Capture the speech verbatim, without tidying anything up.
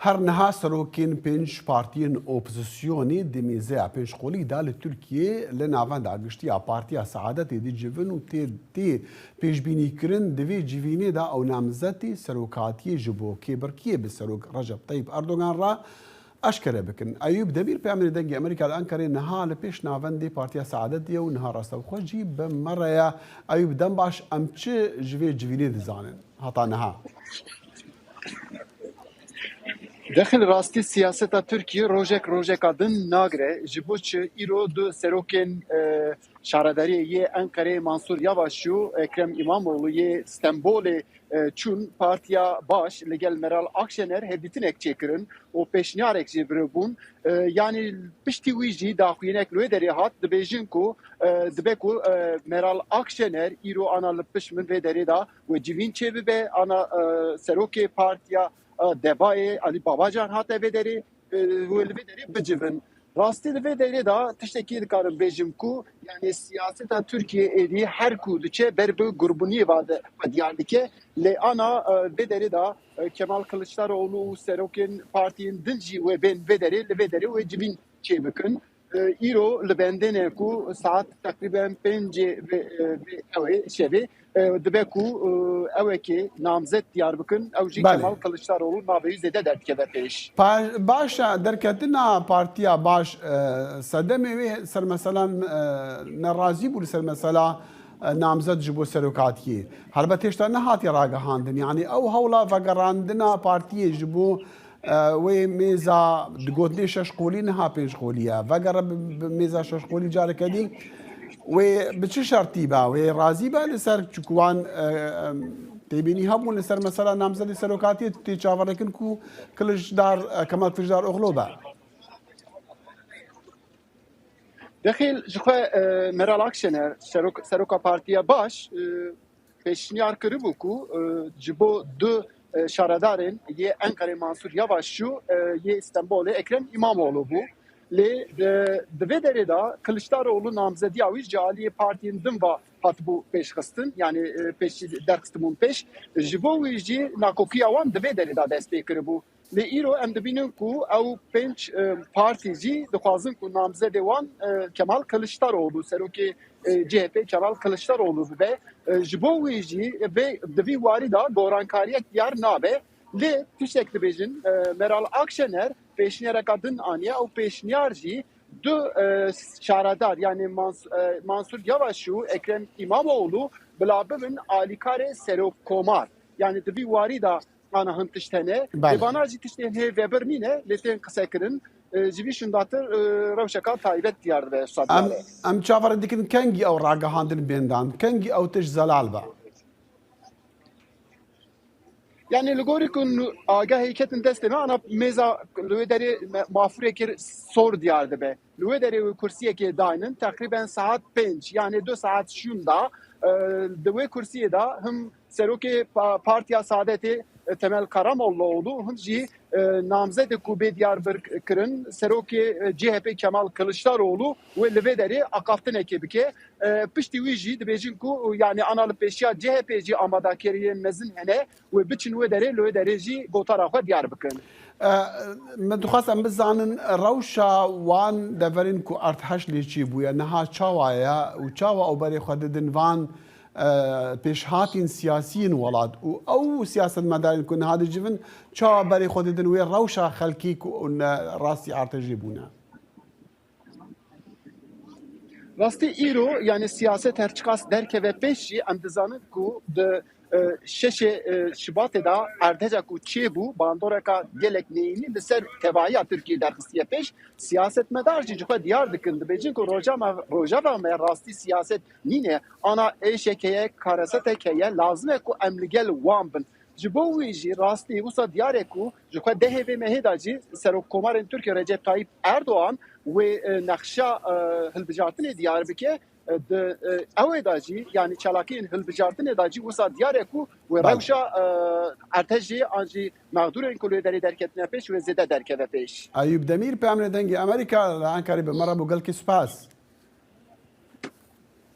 Her niha serokên pênc partiyên opozisyonê di mêzeya pêncqolî de li Tirkiyê li navenda giştî ya Partiya Saadetê dicivin û tê, tê pêşbînîkirin di vê civînê de ew namzetê serokatiyê ji bo kêbirkiyê bi Serok Recep Tayyip Erdogan re eşkere bikin. Eyûp Demîr, peyamnêrê Dengê Amerîka li Enqerê, niha li pêş navendê Partiya Saadetê ye û niha rastewxwe jî bi me re ye. Eyûp, dem baş, em çi ji vê civînê dizanin heta niha? Dexil rastî siyaseta Tirkiyê rojek rojeka din nagire. Ji bo çi îro du serokên, e, şaredariyê yê Enqereyê Mansur Yavaş û Ekrem İmamoğlu yê Stenbolê, e, çûn Partiya Baş li gel Meral Akşener hevdîtinek çêkirin û pêşniyarek jê biribûn. E, yanî piştî wî jî daxuyaniyek li wê derê hat, dibêjin ku, e, dibe ku, e, Meral Akşener îro ana li pişt min vê derê de we civîn çêbibe, ana, e, serokê Partiya, e, Devayê Ali Babacan hate vê derê, e, we li vê derê bicivin. Rastî li vê derê de tiştekî dikarim bêjim ku, yanî siyaseta Tirkiyê êdî her ku diçe ber bi gurbuniyê ve de, ve diyar dike. Lê ana, e, vê derê de, e, Kemal Kılıçdaroğlu û serokên partiyên din jî wê bên vê derê, li vê derê wê civîn çêbikin. E, îro li bendê ne ku saet teqrîben pêncê vê, e, vê ew ê şevê, e, dibe ku, e, ewekê namzet diyar bikin, ew jî Belê. Kemal Kılıçdaroğlu navê wî zêde derdikeve pêş. Pa-, baş e, derketina Partiya Baş, e, sedemê wê ser mesela, e, nerazî bû li ser mesela, e, namzet ji bo serokatiyê. Helbet hêşta nehatiye ragihandin. Yanî ew hewla vegerandina partiyê ji bo, e, wê mêza di gotinê şeş qolî niha pênc qolî ye. Vegere bi, bi mêza şeş qolî careke dî. Wê bi çi şertî be? Wê razî be li ser, çunku wan, e, em, têbînî hebûn li ser mesela namzedê serokatiyê, tê çaverêkin ku Kiliçdar, e, Kemal Kiliçdaroglu be. Dexil ji xwe, e, Meral Akşener, serok-, seroka Partiya Baş, e, pêşniyar kiribû ku, e, ji bo du, e, şaredarên yê Enqerê Mansur Yavaş û, e, yê Stenbolê Ekrem İmamoğlu bû. Lê, e, di vê derê de Kiliçdaroğlu namzediya wî ji aliyê partiyên din ve hatibû pêşxistin, yanî, e, pêşî derxistibûn pêş. Ji bo wî jî nakokiya wan di vê derê de dest pê kiribû. Lê îro em dibînin ku ew pênc, e, partî jî dixwazin ku namzedê wan, e, Kemal Kiliçdaroğlu, serokê, e, C H P Kemal Kiliçdaroğlu bibe. E, ji bo wî jî vê, di vî warî de gorankariyek diyar nabe. Lê tiştek dibêjin, e, Meral Akşener pêşniyareka din aniye, ew pêşniyar jî du, e, şaredar, yanî Mans-, e, Mansur Yavaş û Ekrem İmamoğlu bila bibin alîkarê serokkomar. Yanî di vî warî de ana hin tişt hene. Belê. Lê vana jî tiştên hê vebir nîne, lê tên qisekirin. E, ji vî şindatir, e, rewşeka taybet diyar dibe, Ustad Em, Bilal. Em çaverê dikin kengî ew ragihandin bên dan, kengî ew tişt zelal be. Yanî li gorî ku nu-, agahê ketin destê me, ana mêza li wê derê me-, mafûrekê sor diyar dibe. Li wê derê wê kursiyekê daynin, teqrîben saet pênc, yanî du saet şûnda, e, di wê kursiyê de him serokê pa-, Partiya Saadetê, e, Temel Karamollaoğlu, him jî, e, namzedê ku bê diyar bir kirin, serokê, e, C H P Kemal Kılıçdaroğlu wê li vê derê axaftinekê bike. E, piştî wî jî dibêjin ku, yanî ana li pêşiya C H P jî amadakeriyên mezin hene, wê biçin wê derê, li wê derê jî gotara xwe diyar bikin. E, min dixwest em bizanin rewşa wan deverên ku erdhej lê çêbûye, niha çawa ye û çawa ew berê xwe didin van, e, pêşhatîn siyasiyên welat û ew siyasetmedarên ku niha dicivin, çawa berê xwe didin wê rewşa xelkê ku ne rastî erdhejê bûne? Rastî îro, yanî siyaset her çiqas derkeve pêş jî, em dizanin ku di, e, şeşê, e, Şibatê de erdheca ku çêbû, bandoreka gelek neyînî li ser tevahiya Tirkiyê derxistiye pêş. Siyasetmedar jî ji xwe diyar dikin, dibêjin ku roja me, rojeva me rastî siyaset nîne, ana êşek heye, karesetek heye, lazim e ku em li gel wan bin. Ji bo wî jî rastî wisa diyar e ku ji xwe dehê vê mehê de jî Serokkomarên Tirkiye Recep Tayyip Erdoğan wê, e, nexşa, e, hilbijartinê diyar bike. E, di, e, ew ê de jî, yanî çalakiyên hilbijartinê de jî wisa diyar e ku wê Belê. rewşa, e, erdhejê an jî mexdûrên ku li wê derê derketine pêş wê zêde derkeve pêş. Eyûp Demîr, peyamnêrê Dengê Amerîka li Enqerê bi me re bû, gelkî spas.